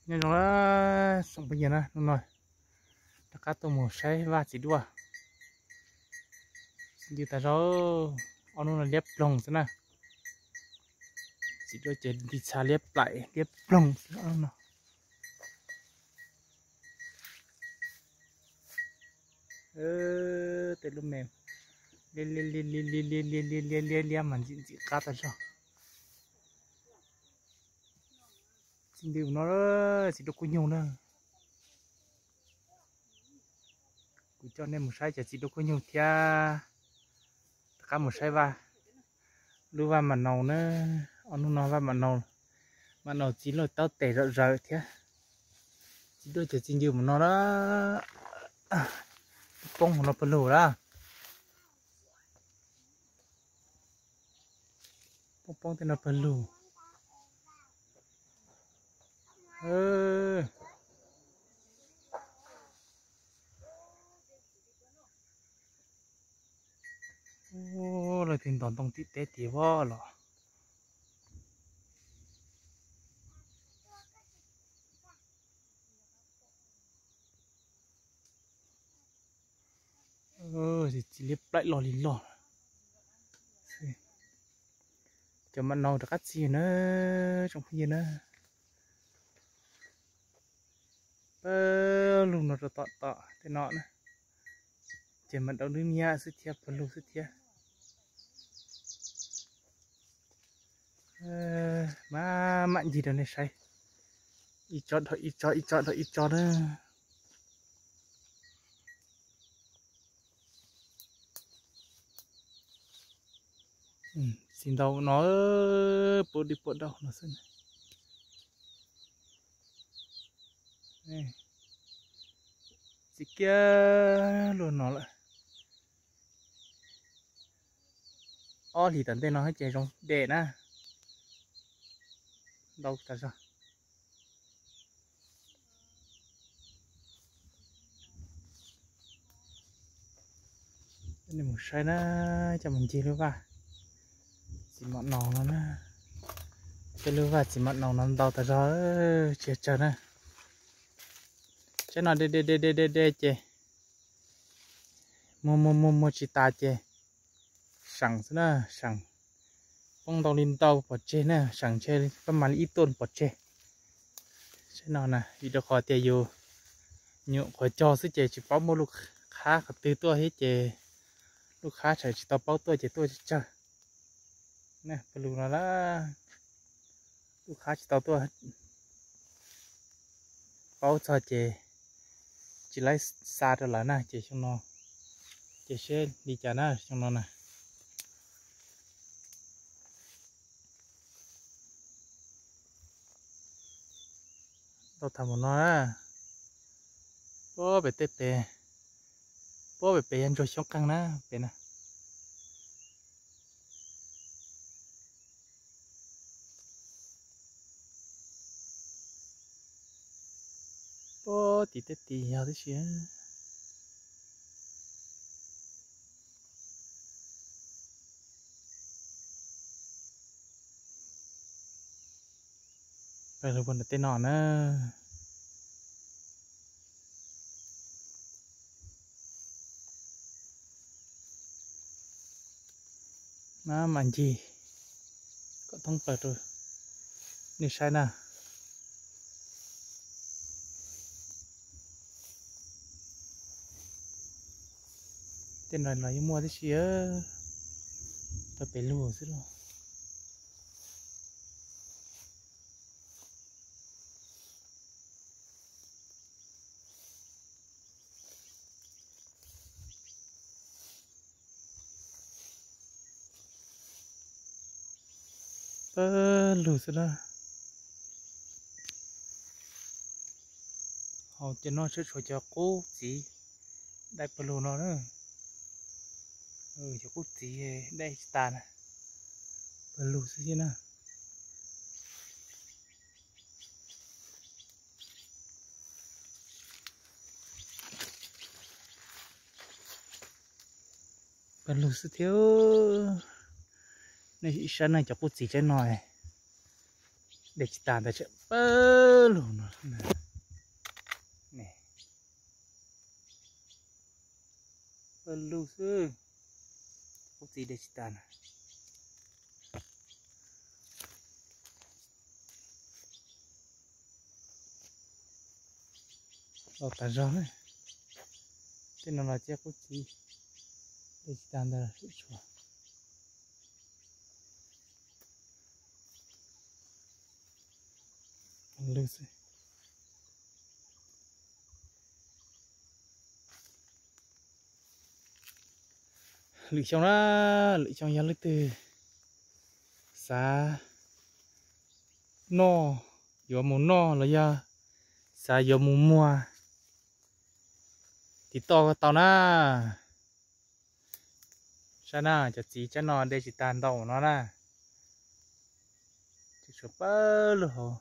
Nyob zoo na, tsoom phooj ywg na, hnub no rov qab tuaj mus saib vaj txiv duaj. Txiv ncw tas zog, ob hnub no liab ploog xwb na. Txiv duaj ces nti txha liab plaim liab ploog xwb ob hnub no. Tej lub me liab liab liab liab liab liab liab liab liab mas ntxim ntxim qab tas zog. Txiv ncw no, txiv duaj kub nyug na. Kuv coj nej mus saib cov txiv duaj kub nyug thiab. Rov qab mus saib vaj, lub vaj mam naus na. Ob hnub no vaj mam naus, mam naus txiv loj taub tes zom zaws thiab. Txiv duaj ces txiv ncw mus no na. Poob hauv no pawg lug lawm. Poob poob tej no pawg lug. Lawv twb ntos ntoo tim teb tiag vov los. Txiv liab plaim loj li loj. Cov mam naus rov qab txi na, tsoom phooj ywg na. Pawg lug no rau tom tom tej no na, ces mam dau lub niag xwb thiab pawg lug xwb thiab. Mam mam ncig rau nej saib, ib tsob dhau ib tsob, ib tsob dhau ib tsob na. Txiv ntau no, puab dib puab dauj no xwb. Txiv kiag luag no lawm. Ob hlis tom ntej no ces zoo dej na, ntau tas zog. Nej mus saib na, coj mus ncig lub vaj txiv mam naus no na. Tej lub vaj txiv mam naus no ntau tas zog, tsis tsawg na. Saib no de de de de de de ces muag muag muag muag tsis tas ces seem xwb na, seem. Poob ntau li ntau pov tseg na, seem ntshe pab mas li ib tuaj pov tseg. Saib no na, vim rau qhov tias yus nyuam qhuav cog xwb ces tsis paub muaj lub qhab qhov twg tuaj thiab ces lub qhab tseem tsis tau paub tuaj ces tuaj tsawg. Pawg lug no lawm, lub qhab tsis tau tuaj paub txog ces tsis laib xa rau lawv na, ces xyoo no ces seb li cas na, xyoo no na. Tau tham mus no na, puag pem tej pem, puag pem pem yog ntsuag xyoob qeeg na pem na. Puag tim tej tim yog tib si. Pawg lug puag nram tej no na. Maj mam ncig kom thoob plaws rau nej saib na. Tej no los yeej muaj tib si, tau pem lug xwb lauj. Pawg lug xwb na. Hauv cov no tseem tshuav cov qub txiv dai pawg lug no na. Cov qub txiv dai tsis tas na, pawg lug xwb thiab na. Pawg lug xwb thiab. Nej saib na, cov qub txiv tsaib no, De tsis tas ntawd tseem pawg lug no. Pawg lug xwb, qub txiv de tsis tas na. Los tas zog na, tej no los cia qub txiv de tsis tas ntawd swm tshuav. Lwm xyoo na, lwm xyoo yog leej twg xav noj, yuav mus noj los yog xav yuav mus muag, tiv toj tau na. Saib na, cov txiv tsab no de tsis tas ntau no na. Tseem tshuav pawg lug hauv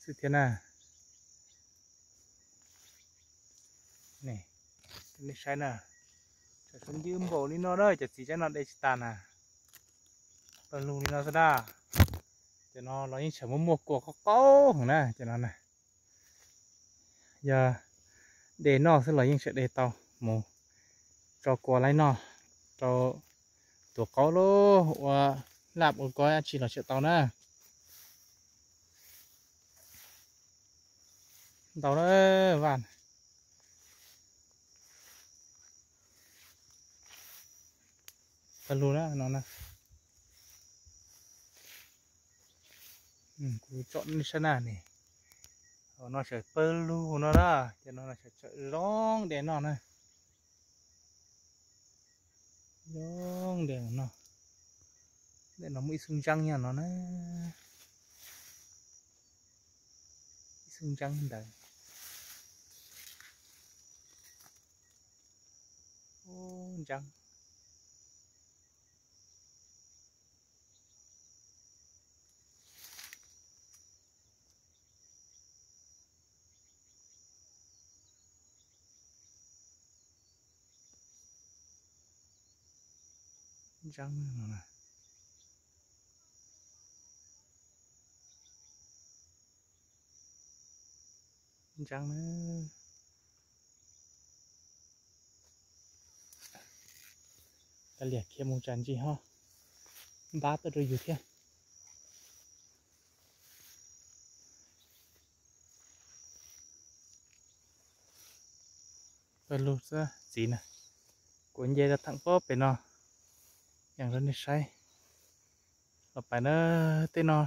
xwb thiab na. Nej saib na, tshuav ncwb npaum li no na, cov txiv tsab no de tsis tas na. Pawg lug li no xwb na. Cov no los yeej tseem muaj muaj kua qaub qaub heev na, cov no na. Yog de noj xwb los yeej tseem de tau, mus tso kua laib noj, rau tuav qaub los ua laj ua kua dab tsi los tseem tau na. Ntau na, vaj pawg lug na no na. Kuv tsom nej saib na ne, no tseem pawg lug no na, ces no tseem zoo de noj na. Zoo de noj. Ntawm no muaj ib xub ntseeb nyob no na, ib xub ntseeb ntawd. Ntseeb. Ntseeb no na. Ntseeb na. Kav liam khiav mus tsam ntsis ho npab tuaj rau yus thiab. Pawg lug xwb txiv na. Kuv nce rau theem pob pem no, yees rau nej saib. Los pais na, tej no,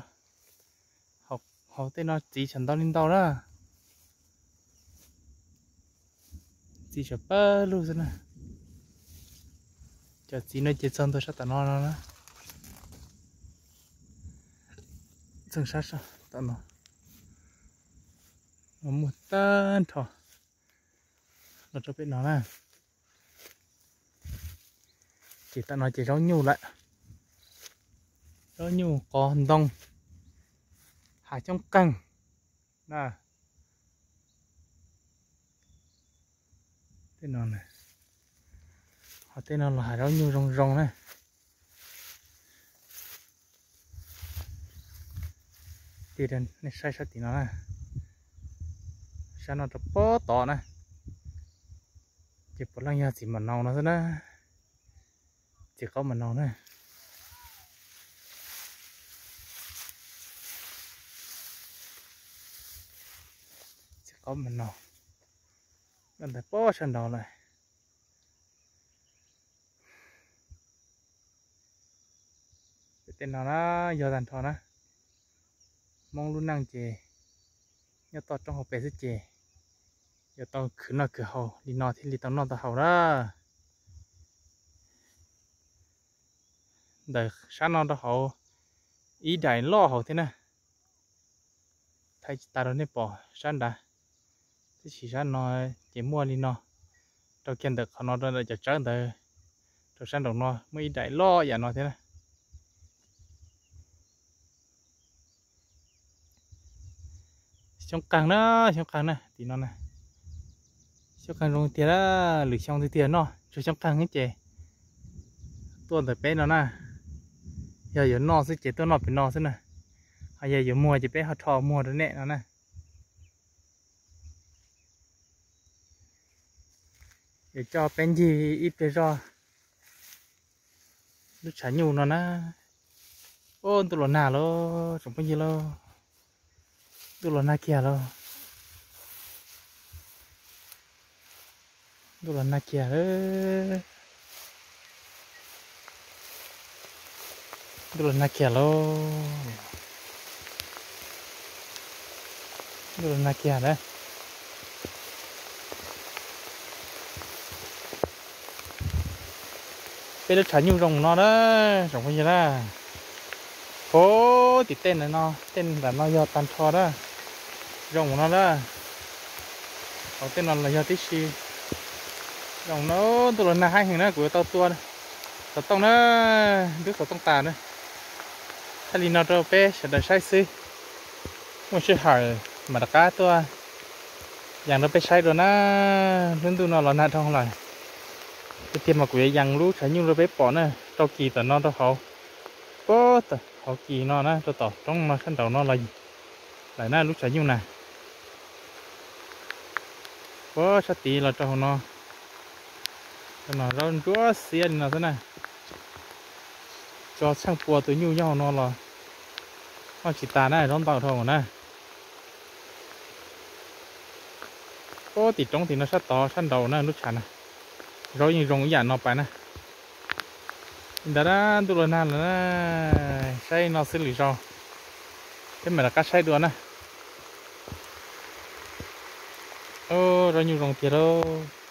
hauv tej no txiv tseem ntau li ntau na. Txiv tseem pawg lug xwb na. Cov txiv no ces txog ntua sab tom no no na. Txeeg sab tom no, muaj tag nrho los rau pem no na. Ces tom no ces zaub nyuj lawm, zaub nyuj qos ntoo, hav xyoob qeeg na. Tej no, ho tej no los hav zaub nyuj zoo zoo na. Tig rau nej saib sab tim no na, sab no rau pob tod na. Ces puav leej yog txiv mam naus no xwb na, txiv qaub mam naus na. Txiv qaub mam naus, ntawd pob sab nraud lawm. Tej no na, yog tag nrho na, Hmoob lub neej ces nyob toj roob hauv pes xwb ces yuav tau khwv noj khwv haus li no thiaj li tau noj tau haus na. Ntawm sab no rau hauv ib daim loj hauv thiab na. Thaij tsis tas rau nej pom sab nrad, tab sis sab no ces muaj li no. Rau kiag ntawm qhov no rau ntawm cov tsawb ntawd, rau sab nraum no muaj ib daim loj yam no thiab na. Xyoob qeeg na, xyoob qeeg na tim no na. Xyoob qeeg zoo tiag, lwm xyoo tiag tiag noj tsuas xyoob qeeg ces tuaj ntawm peb no na. Yog yuav noj xwb ces tuaj noj pem no xwb na. Yog yuav muag ces peb ho rho muag rau nej no na. Yuav coj peb ncig ib pliag zoj lub tshav nyuj no na. Ub, ntuj los nag lauj tsoom phooj ywg lauj. Ntuj los nag kiag lauj. Ntuj los nag kiag. Ntuj los nag kiag lauj. Ntuj los nag kiag na. Peb lub tshav nyuj zoo no na, tsoom phooj ywg na. Hov, tim tej ntawm no, tej ntawm no yog tag nrho na. Zoo no na. Hauv tej no los yog tib si. Zoo no, ntuj los nag heev na, kuv yuav tau tua xov tooj na, ntub xov tooj tas na. Thaij li no rau peb sawv daws saib xwb. Muaj sij hawm mam rov qab tuaj yees rau peb saib dua na. Lub ntuj no los nag dhau lawm. Tiag tiag mas kuv yuav yees lub tshav nyuj rau peb pom na, rau kis tom no rau hauv, puag hauv kis no na, rau tom roob no sab nraud no los lawm na lub tshav nyuj na. Puag sab tid los rau hauv no, zaub ntsuab xiab li no xwb na. Tso tsheej pua tus nyuj nyob hauv no los noj tsis tas na, zaub ntau dhau na. Puag tim roob tim no sab tod sab nraud na lub tshav na, zaub yeej zoo ib yam no pais na. Li ntawd na, ntuj los nag lawm na, saib no xwb lwm zaus peb mam rov qab saib dua na. Zaub nyuj zoo tiag lauj.